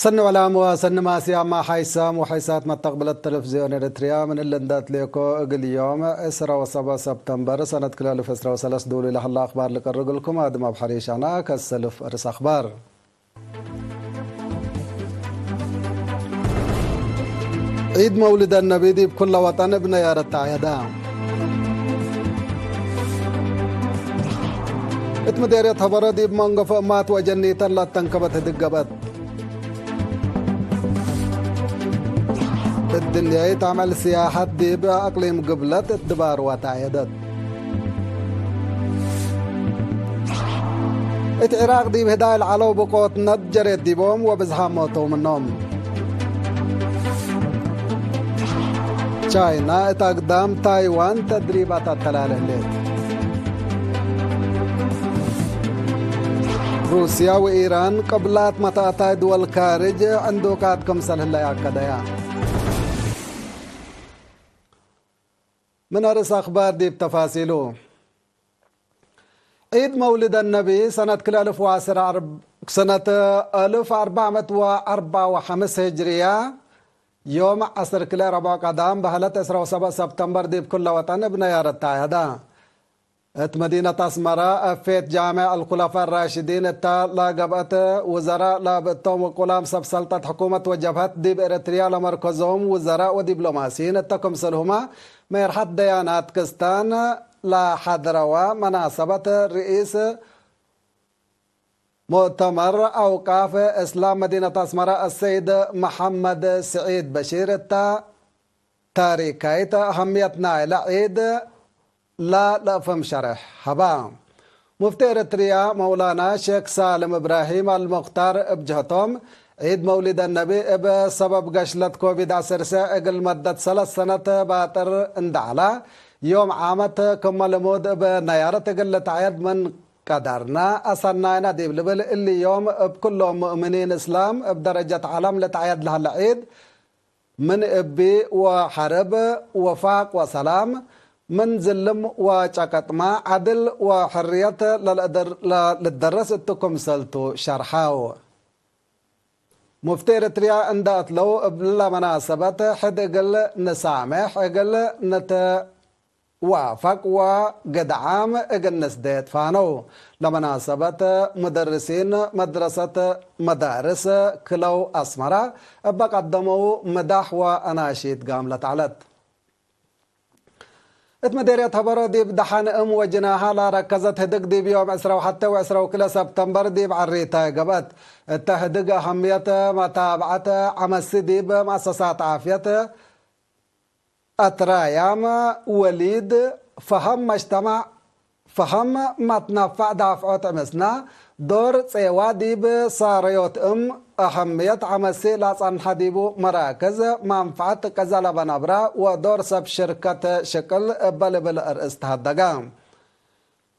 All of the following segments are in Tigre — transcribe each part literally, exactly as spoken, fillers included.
ሰኒ ወላም ወሰኒ ማስያማ ሓይሳም ወሓይሳት መተቅብለት ተለፍዝዮን ኤረትርያ፣ ምን እሊ እንደ አትሌኮ እግል ዮም ዕስራ ወሰበ ሰብተምበር ሰነት ክልኤ አልፍ ዕስራ ወሰለስ ዱሉ ለሀላ አክባር ልቀርብ እግልኩም። አድም አብ ሐሪሽ አና ከሰልፍ እርስ አክባር። ዒድ መውሊድ ነቢ ዲብ ኩለ ወጠን እብ ነያረት ተዐየደ። እት ምዴርየት ሀበሮ ዲብ መንገፎ እማት ወጀኒተን ለአተንከበት ህድግ ገብአት። እድንያይት አምዕል ስያሐት ዲብ አቅሊም ግብለት እት ድባርዋ ተዐየደት። እት ዒራቅ ዲብ ህዳይ ለዐለው ብቆት ነድ ጀሬት ዲቦም ወብዝሓም ሞተው ምኖም። ቻይና እት አግዳም ታይዋን ተድሪባት አተላሌ ህሌት። ሩስያ ወኢራን ቅብላት መታእታይ ድወል ካርጅ ዕንዱቃት ክምሰል ህለ ይአከደያ። ምን አርእስ አክባር ዲብ ተፋሲሉ። ዒድ መውሊድ ነቢ ሰነት ክልኤ አልፍ ወዐስር አርብ-፣ ሰነት አልፍ አርበዕ መት ወአርበዕ ወሐምስ ህጅርያ፣ ዮም ዐስር ክልኤ ረብዖ ቀዳም በህለት ዕስራ ወሰብዕ ሰብተምበር ዲብ ኩለ ወጠን እብ ነያረት ተዐየደ። እት መዲነት አስመረ፣ አፌት ጃምዕ አልኩለፋ ራሽዲን እተ ለገብአት ውዘራእ ለብእቶም ወቁላም ሰብ ሰልጠት ሕኩመት ወጀብሀት ዲብ ኤረትርያ ለመርከዞም ውዘራእ ወዲብሎማሲይን እተ ክምሰልሁመ ሜርሐት ደያናት ክስታን ለሐድረወ መናሰበት ርኢስ ሙእተመር አውቃፍ እስላም መዲነት አስመረ አሰይድ መሐመድ ስዒድ በሺር እተ ታሪካይት አሀምየት ናይለ ዒድ ለለአፍህም ሸርሕ ሀባ። ሙፍቲ ኤረትርያ መውላና ሼክ ሳልም እብራሂም አልሙክታር እብ ጀህቶም፣ ዒድ መውሊድ ነቢ እብ ሰበብ ገሽለት ኮቪድ ዐሰርተ እግል መደት ሰለስ ሰነት ባጥር እንደ ዐለ፣ ዮም ዓመት ክመ ልሙድ እብ ነያረት እግል ልትዐየድ ምን ቀደርነ አሰናይነ ዲብ ልብል፣ እሊ ዮም እብ ኩሎም ሙእምኒን እስላም እብ ደረጀት ዐለም ልትዐየድ ለሀለ ዒድ፣ ምን እቢ ወሐርብ፣ ወፋቅ ወሰላም፣ ምን ዝልም ወጨቀጥመ፣ ዐድል ወሕርየት ለልአደር-፣ ለልደረስ እቱ ክምሰልቱ ሸርሐው። ሙፍቲ ኤረትርያ እንደ አትለው እብለ መናሰበት፣ ሕድ እግል ንሳምሕ፣ እግል ንተ-፣ ዋፈቅ ወግድዓም እግል ንስዴ ትፋነው። ለመናሰበት፣ ሙደርሲን መድረሰት መዳርስ ክለው አስመረ እበ ቀደመው ምዳሕ ወአናሺድ ጋምለት ዐለት። እት መዴርየት ሀበሮ ዲብ ደሐን እም ወጅናሃ ለረከዘት ህድግ ዲብ ዮም ዕስራ ወሐቴ ወዕስራ ወክልኤ ሰብተምበር ዲብ ዐሪታይ ገብአት። እተ ህድግ አሀምየት መታብዐት ዐመሲ ዲብ መአሰሳት ዓፍየት አትራያም ወሊድ ፈሀም መጅተማዕ፣ ፈሀም መትነፋዕ ዳፍዖት እምስና፣ ዶር ጼዋ ዲብ ሳረዮት እም አሀምየት ዐመሲ ለአጸንሐ ዲቡ መራክዝ መንፈዐት ትቀዘ ለበ ነብረ ወዶር ሰብ ሽርከት ሽቅል እበ ልብል አርእስ ተሀደገ።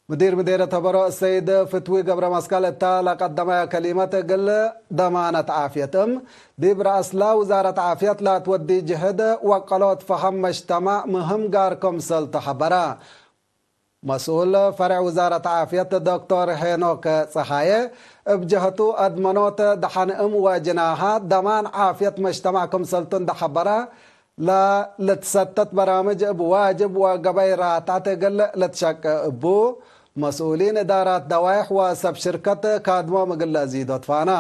ሙዲር ምዴርየት ሀበሮ እሰይድ ፍትዊ ገብረ መስቀል እተ ለቀደመ ከሊመት፣ እግል ደማነት ዓፍየት እም ዲብ ረአስለ ውዛረት ዓፍየት ለትወዲ ጅህድ ወቀሎት ፈሀም መጅተማዕ ምህም ጋር ክምሰልቱ ሐበረ። መስኡል ፈርዕ ውዛረት ዓፍየት ዶክቶር ሄኖክ ጸሃየ እብ ጀህቱ፣ አድመኖት ደሐን እም ወጅናሃ ደማን ዓፍየት መጅተማዕ ክምሰልቱ እንደ ሐበረ፣ ለልትሰተት በራምጅ እብ ዋጅብ ወገበይ ራትዐት እግል ልትሸቄ እቡ፣ መስኡሊን እዳራት ደዋይሕ ወሰብ ሽርከት ካድሞም እግል ለአዚዶ ትፋና።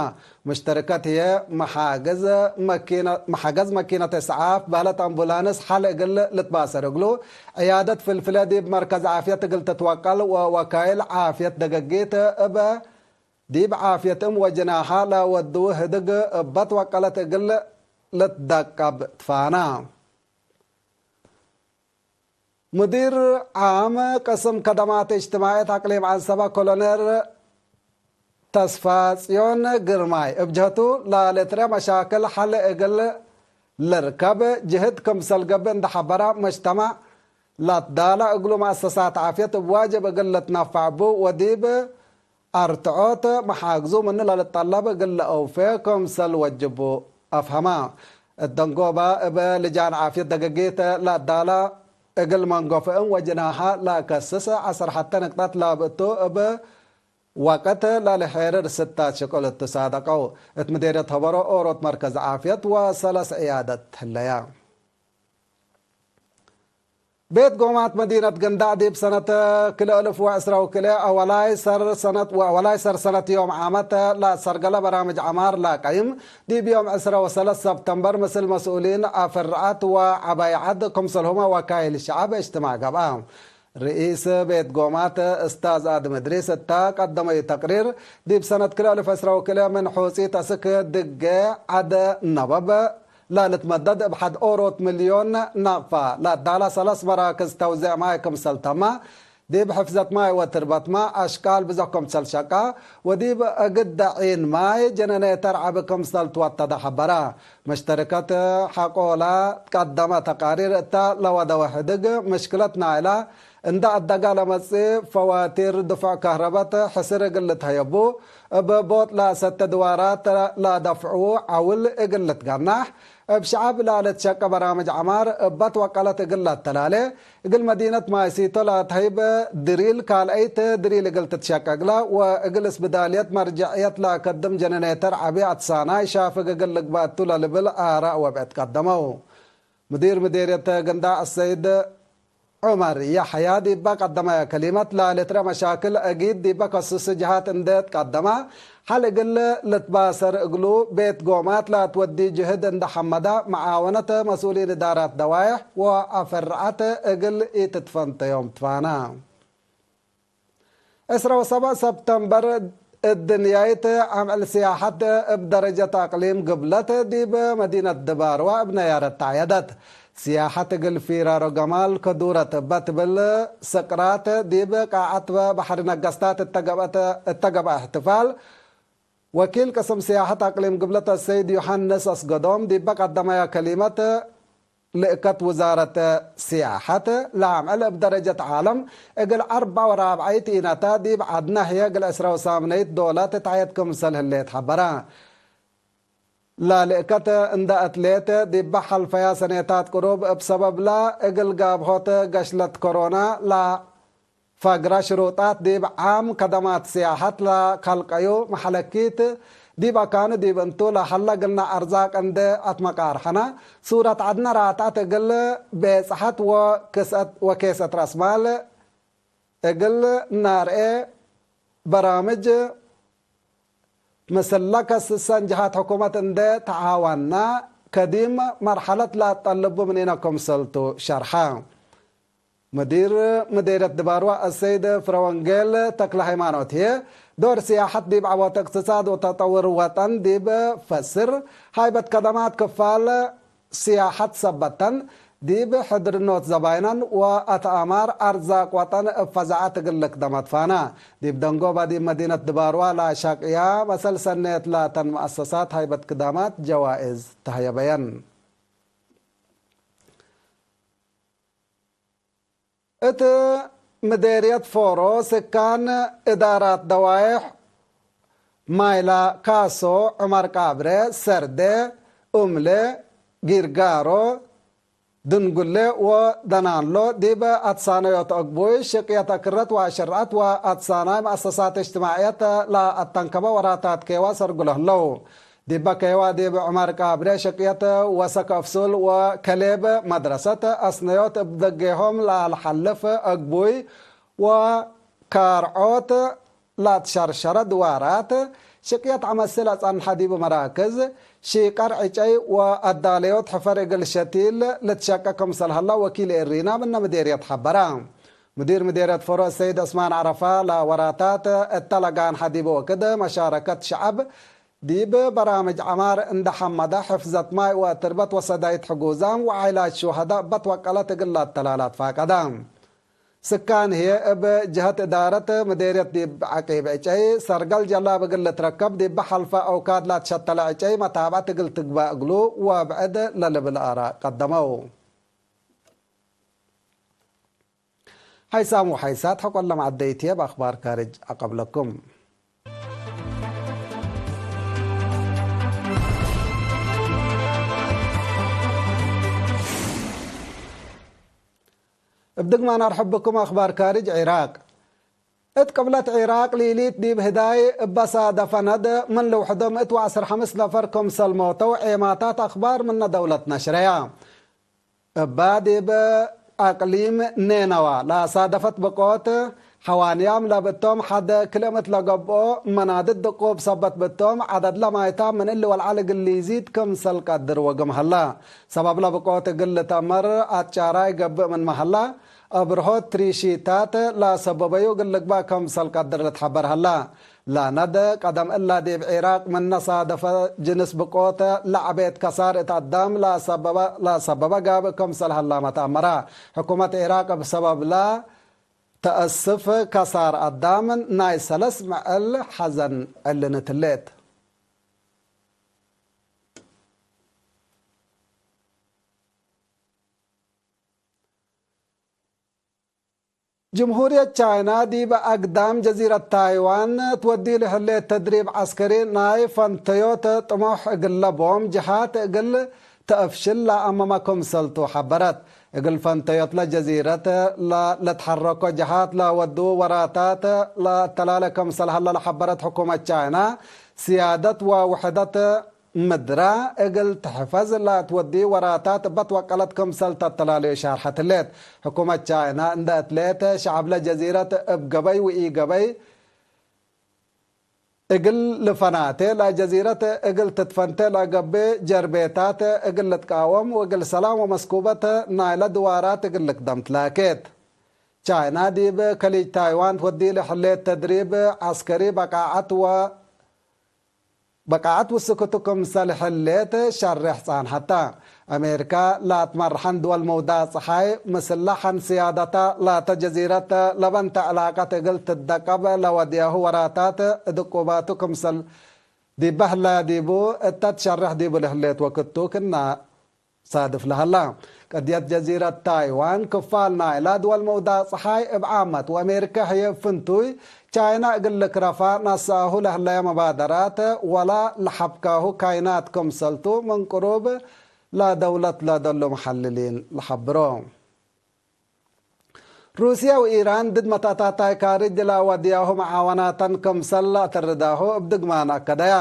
ሙሽተርከት ህዬ መሓገዝ መኪነ-፣ መሓገዝ መኪነት እስዓፍ በህለት አምቡላንስ ሐል እግል ልትባሰር እግሉ፣ ዕያደት ፍልፍለ ዲብ መርከዝ ዓፍየት እግል ትትወቀል ወወካይል ዓፍየት ደገጊት እበ ዲብ ዓፍየት እም ወጅናሃ ለወድዉ ህድግ እበ ትወቀለት እግል ልትደቀብ ትፋና። ሙዲር ዓም ቅስም ከደማት እጅትማዕየት አቅሊም ዐንሰበ ኮሎኔል ተስፋጽዮን ግርማይ እብ ጀህቱ፣ ለልትርኤ መሻክል ሐል እግል ልርከብ ጅህድ ክምሰል ገብእ እንደ ሐበረ፣ መጅተማዕ ለትዳለ እግሉ መአሰሳት ዓፍየት እብ ዋጅብ እግል ልትነፈዕ ቡ ወዲብ አርትዖት መሓግዙ ምኑ ለልጠለብ እግል ለአውፌ ክምሰል ወጅቡ አፍሀማ። እት ደንጎበ እብ ልጃን ዓፍየት ደገጊት ለአዳለ እግል መንጎፍእም ወጅናሃ ለአከስስ ዐሰር ሐተ ንቅጠት ላብእቱ እብ ወቀት ለልሔርር ስታት ሽቅል እቱ ሳደቀው። እት ምዴርየት ሀበሮ ኦሮት መርከዝ ዓፍየት ወሰለስ ዕያደት ህለያ። ቤት ጎማት መዲነት ገንዳዕ ዲብ ሰነት ክልኤ እልፍ ወዕስራ ወክልኤ አወላይ ሰር ሰነት ወአወላይ ሰር ሰነት ዮም ዓመት ለሰርገለ በራምጅ ዐማር ለቀይም፣ ዲብ ዮም ዕስራ ወሰለስ ሰብተምበር ምስል መስኡሊን አፍርዐት ወዐባይ ዐድ ክምሰልሁመ ወካይል ሸዐብ እጅትማዕ ገብአ። ርኢስ ቤት ጎማት እስታዝ አድም እድሪስ እተ ቀደመዩ ተቅሪር፣ ዲብ ሰነት ክልኤ እልፍ ዕስራ ወክልኤ ምን ሑጺት አስክ ድጌ ዐድ ነበብ፣ ለልትመደድ እብ ሐድ ኦሮት ምልዮን ናቅፋ ለአዳላ ሰለስ መራክዝ ተውዜዕ ማይ ክምሰል ተመ፣ ዲብ ሕፍዘት ማይ ወትርበት ማይ አሽቃል ብዞሕ ክምሰል ሸቃ፣ ወዲብ እግድ ደዒን ማይ ጀነሬተር ዐቢ ክምሰል ትወተደ ሐበረ። መሽተርከት ሐቆላ ትቀደመ ተቃሪር እተ ለወደወ ሕድግ ምሽክለት ናይላ እንደ አደጋ ለመጽእ ፈዋቲር ድፉዕ ከህረበት ሕስር እግል ልትሀየቡ፣ እብ ቦጥ ለአሰተ ድዋራት ለአደፍዑ ዐውል እግል ልትገናሕ፣ እብ ሸዐብ ለልትሸቀ በራምጅ ዐማር እበ ትወቀለት እግል ለአተላሌ፣ እግል መዲነት ማይሲቶ ለአትሀይብ ድሪል ካልአይት ድሪል እግል ትትሸቀ እግለ ወእግል እስብዳልየት መርጀዕየት ለአከድም ጀነሬተር ዐቢ አትሳናይ ሻፍግ እግል ልግበእ ቱ ለልብል አራእ ወብዕድ ቀደመው። ሙዲር ምዴርየት ገንዳዕ አሰይድ ዑመር የሕያ ዲበ ቀደመ ከሊመት፣ ለልትረ መሻክል አጊድ ዲበ ከስስ ጅሃት እንዴ ትቀደመ፣ ሐል እግል ልትባሰር እግሉ፣ ቤት ጎማት ለአትወዲ ጅህድ እንዴ ሐመደ፣ መዓወነት መስኡሊን እዳራት ደዋይሕ ወአፈርዐት እግል ኢትትፈንተዮም ትፋነ። ዕስራ ወሰብዕ ሰብተምበር፣ እድንያይት አምዕል ስያሐት እብ ደረጀት አቅሊም ግብለት ዲብ መዲነት ድባርዋ እብ ነያረት ተዐየደት። ስያሐት እግል ፊራሮ ገማል ከዱረት እበ ትብል ስቅራት ዲብ ቃዐት በሐር ነገስታት እተ ገብአት፣ እተ ገብአ እሕትፋል፣ ወኪል ቅስም ስያሐት አቅሊም ግብለት አሰይድ ዮሐንስ አስገዶም ዲበ ቀደመያ ከሊመት፣ ልእከት ውዛረት ስያሐት ለአምዕል እብ ደረጀት ዓለም እግል አርበዕ ወራብዓይት ኢነተ ዲብ ዐድነ ህዬ እግል ዕስራ ወሳምነይት ዶላት ተዕየት ክምሰል ህሌት ሐበረ። ለልእከት እንደ አትሌት ዲበ ሐልፈያ ሰኔታት ቅሩብ እብ ሰበብላ እግል ጋብሆት ገሽለት ኮሮና ለ ፈግረ ሽሩጣት ዲብ ዓም ከደማት ስያሐት ለከልቀዩ መሐለኪት ዲብ አካኑ ዲብ እንቱ ለሀለ እግልነ አርዛቅ እንዴ አትመቃርሐነ፣ ሱረት ዐድነ ራትዐት እግል ቤጽሐት ወክስአት ወኬሰት ረአስማል እግል ናርኤ በራምጅ ምስለ ከስሰን ጀሃት ሕኩመት እንዴ ተዓወና፣ ከዲም መርሐለት ለአትጠልቡ ምኒነ ክምሰልቱ ሸርሐ። ሙዲር ምዴርየት ድባርዋ አሰይድ ፍረወንጌል ተክለሃይማኖት ህዬ፣ ዶር ስያሐት ዲብ ዐቦት እቅትሳድ ወተጠውር ወጠን ዲብ ፈስር፣ ሃይበት ከደማት ክፋል ስያሐት ሰበተን፣ ዲብ ሕድርኖት ዘባይነን ወአትአማር አርዛቅ ወጠን እብ ፈዛዐት እግል ልክደመት ፋና። ዲብ ደንጎባ ዲብ መዲነት ድባርዋ ለአሻቅያ መሰል ሰኔት ላተን መአሰሳት ሃይበት ክዳማት ጀዋእዝ ተሀየበየን። እት ምዴርየት ፎሮ ስካን እዳራት ደዋይሕ ማይላ ካሶ፣ ዑመር ቃብሬ፣ ሰርዴ፣ ኡምሌ፣ ጊርጋሮ፣ ድንጉሌ ወደናሎ ዲብ አትሳነዮት አግቡይ ሽቅየት አክረት ወአሸርዐት ወአትሳናይ መአሰሳት እጅትማዕየት ለአተንከበ ወራታት ኬዋ ሰርጉ ለህለው። ዲበ ኬዋ ዲብ ዑመር ቃብሬ ሽቅየት ወሰክ አፍሱል ወከሌብ መድረሰት አስነዮት እብ ደጌሆም ለአልሐልፍ አግቡይ ወካርዖት ለአትሸርሸረ ድዋራት ሽቅየት ዐመስል አጸንሐ ዲብ መራክዝ ሺቀር ዕጨይ ወአዳለዮት ሕፈር እግል ሸቲል ልትሸቀ ክምሰል ሀላ ወኪል ኤሪና ምነ ምዴርየት ሐበረ። ሙዲር ምዴርየት ፎሮ ሰይድ ዑስማን ዐረፋ ለወራታት እተ ለጋንሐ ዲብ ወክድ መሻረከት ሸዐብ ዲብ በራምጅ ዐማር እንደ ሐመደ፣ ሕፍዘት ማይ ወትርበት ወሰዳይት ሕጉዛም ወዓይላት ሹሀዳ እበ ትወቀለት እግል ለአተላላት ፋቀደ። ስካን ህዬ እብ ጀሀት እዳረት ምዴርየት ዲብ ዐቂብ ዕጨይ ሰርገል ጀላብ እግል ልትረከብ ዲበ ሐልፈ አውካድ ላትሸተለ ዕጨይ መታብዐት እግል ትግበእ እግሉ ወብዕድ ለልብል አራእ ቀደመው። ሓይሳም ወሓይሳት ሐቆለ መዐደይት ህዬ በአክባር ካርጅ አቀብለኩም። እብ ድግማን አርሕብ ብኩም አክባር ካርጅ ዒራቅ። እት ቅብለት ዒራቅ ሊሊት ዲብ ህዳይ እበ ሳደፈ ነድ ምን ልውሕዶም እት ወዐስር ሐምስ ነፈር ክምሰል ሞተው ዔማታት አክባር ምነ ደውለት ነሽረያ። እባ ዲብ አቅሊም ኔነዋ ለአሳደፈት ብቆት፣ ሐዋንያም ለብእቶም ሐደ ክልእም እት ለገብኦ መናድድ ድቁብ ሰበት ብእቶም፣ ዐደድለ ማይታም ምን እሊ ወለዐል እግል ሊዚድ ክምሰል ቀድር ወግም ሀላ። ሰበብለ ብቆት እግል ልትአመር አትጫራይ ገብእ ምንመ ሀላ፣ አብርሆት ትሪሺታት ለሰበበዩ እግል ልግባእ ክምሰል ቀድር ልትሐበር ሀላ። ለነድ ቀደም እላ ዲብ ዒራቅ ምነ ሳደፈ ጅንስ ብቆት ለዐቤት ከሳር እት አዳም ለሰበበ፣ ለሰበበ ጋብእ ክምሰል ሀላመ ተአመረ። ሕኩመት ዒራቅ እብ ሰበብለ ተአስፍ ከሳር አዳም ናይ ሰለስ መዐል ሐዘን ዕልንት ህሌት። ጅምሁርየት ቻይና ዲብ አግዳም ጀዚረት ታይዋን ትወድዩ ለህሌት ተድሪብ ዐስከሪ ናይ ፈንተዮት ጥሙሕ እግለ ቦም ጀሃት እግል ተአፍሽል ለአመመ ክምሰልቱ ሐበረት። እግል ፈንተዮት ለጀዚረት ለ-፣ ለትሐረኮ ጀሃት ለወድዉ ወራታት ለአተላለ ክምሰል ሀለ ለሐበረት ሕኩመት ቻይና፣ ስያደት ወውሕደት ምድራ እግል ትሕፈዝ ለትወድዩ ወራታት እበ ትወቀለት ክምሰል ተተላልዩ ሻርሐት ህሌት። ሕኩመት ቻይና እንደ እትሌት፣ ሸዐብለ ጀዚረት እብ ገበይ ወኢገበይ እግል ልፈናቴ፣ ለጀዚረት እግል ትትፈንቴ ለገብእ ጀርቤታት እግል ልትቃወም ወእግል ሰላም ወመስኩበት ናይለ ድዋራት እግል ልክደም ትላኬት። ቻይና ዲብ ከሊጅ ታይዋን ትወድዩ ለህሌት ተድሪብ ዐስከሪ በቃዐት ወ-፣ በቃዐት ውስክቱ ክምሰል ህሌት ሸሬሕ ጻንሐተ። አሜሪካ ለአትመርሐን ድወል መውዳቅ ጸሓይ፣ ምስለ ሐን ስያደታ ላተ ጀዚረት ለበንተ ዕላቀት እግል ትደቀብ ለወድያሁ ወራታት እድቁባቱ ክምሰል ዲበ ህለያ ዲቡ እተ ትሸሬሕ ዲቡ ለህሌት ወክቱ ክና ሳድፍ ለሀላ። ቅድየት ጀዚረት ታይዋን ክፋል ናይላ ድወል መውዳቅ ጸሓይ እብ ዓመት ወአሜሪከ ህዬ እብ ፍንቱይ ቻይና እግል ልክረፋ ነስአሁ ለህለየ መባደራት ወላ ለሐብካሁ ካይናት ክምሰልቱ ምን ቅሩብ ለደውለት ለደሉ መሐልሊን ለሐብሮ። ሩስየ ወኢራን ድድ መተአታታይ ካርጅ ለአወድያሁ መዓወናተን ክምሰል ለአተርዳሁ እብ ድግማን አከደያ።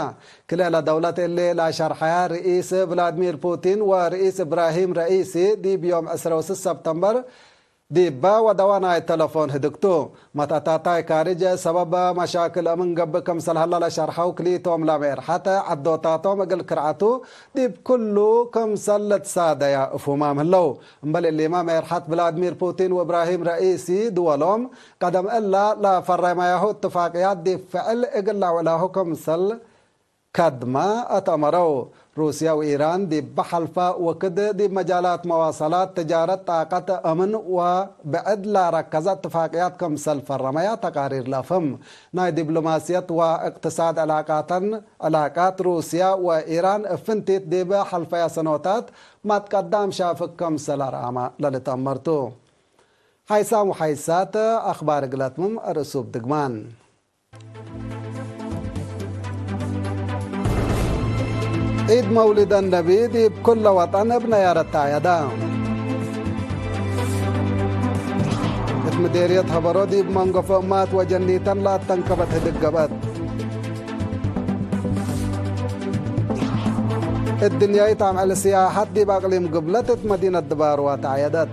ክልኤ ለደውለት እሊ ለሸርሐያ ርኢስ ቭላድሚር ፑቲን ወርኢስ እብራሂም ረኢሲ ዲብ ዮም ዕስራ ወስስ ሰብተምበር ዲበ ወደወ ናይ ተለፎን ህድግቱ። መተአታታይ ካርጅ ሰበብ መሻክል አምን ገብእ ክምሰል ሀለ ለሸርሐው ክልኢቶም ለሜርሐት ዐዶታቶም እግል ክርዐቱ ዲብ ኩሉ ክምሰል ልትሳደያ እፉማም ህለው። እምበል እሊመ፣ ሜርሐት ቭላድሚር ፑቲን ወእብራሂም ረኢሲ ድወሎም፣ ቀደም እላ ለፈረመያሁ እትፋቅያት ዲብ ፍዕል እግል ለአውዕላሁ ክምሰል ከድመ አትአመረው። ሩስያ ወኢራን ዲብ ሐልፈ ወክድ ዲብ መጃላት መዋሰላት፣ ትጃረት፣ ጣቀት፣ አምን ወብዕድ ለረከዘ እትፋቅያት ክምሰል ፈረመያ ተቃሪር ለአፍህም። ናይ ዲብሎማስየት ወእቅትሳድ ዕላቃተን፣ ዕላቃት ሩስያ ወኢራን እብ ፍንቲት ዲብ ሐልፈያ ሰኖታት መትቀዳም ሻፍግ ክምሰል አርአመ ለልትአመር ቱ። ሓይሳም ወሓይሳት አኽባር እግል አትምም አርእሱ እብ ድግማን። ዒድ መውሊድ አነቢ ዲብ ኩለ ወጠን እብ ነያረት ተአየደ። እት ምዴርየት ሀበሮ ዲብ መንጎ ፍእማት ወጀኒተን ለአተንከበት ህድግ ገብአት። እድንያይት አምዕል ስያሐት ዲብ አቅሊም ግብለት እት መዲነት ድባርዋ ተዐየደት።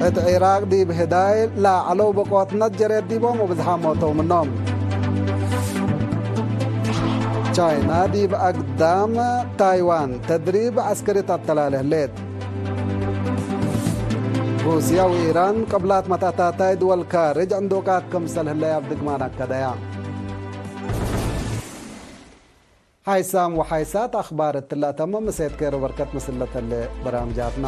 እት ዒራቅ ዲብ ህዳይ ለዐለው ብቆትነት ጀሬት ዲቦም ወብዝሓም ሞተው ምኖም። ቻይና ዲብ አግዳም ታይዋን ተድሪብ ዐስከሪ ተአተላሌ ህሌት። ሩስያ ወኢራን ቅብላት መትአታታይ ድወል ካርጅ ዕንዱቃት ክምሰል ህለያ እብ ድግማን አከደያ። ሓይሳም ወሓይሳት አኽባር እትለ አተምም እሴት ኬሮ በርከት ምስል ለተሌ በራምጃትና።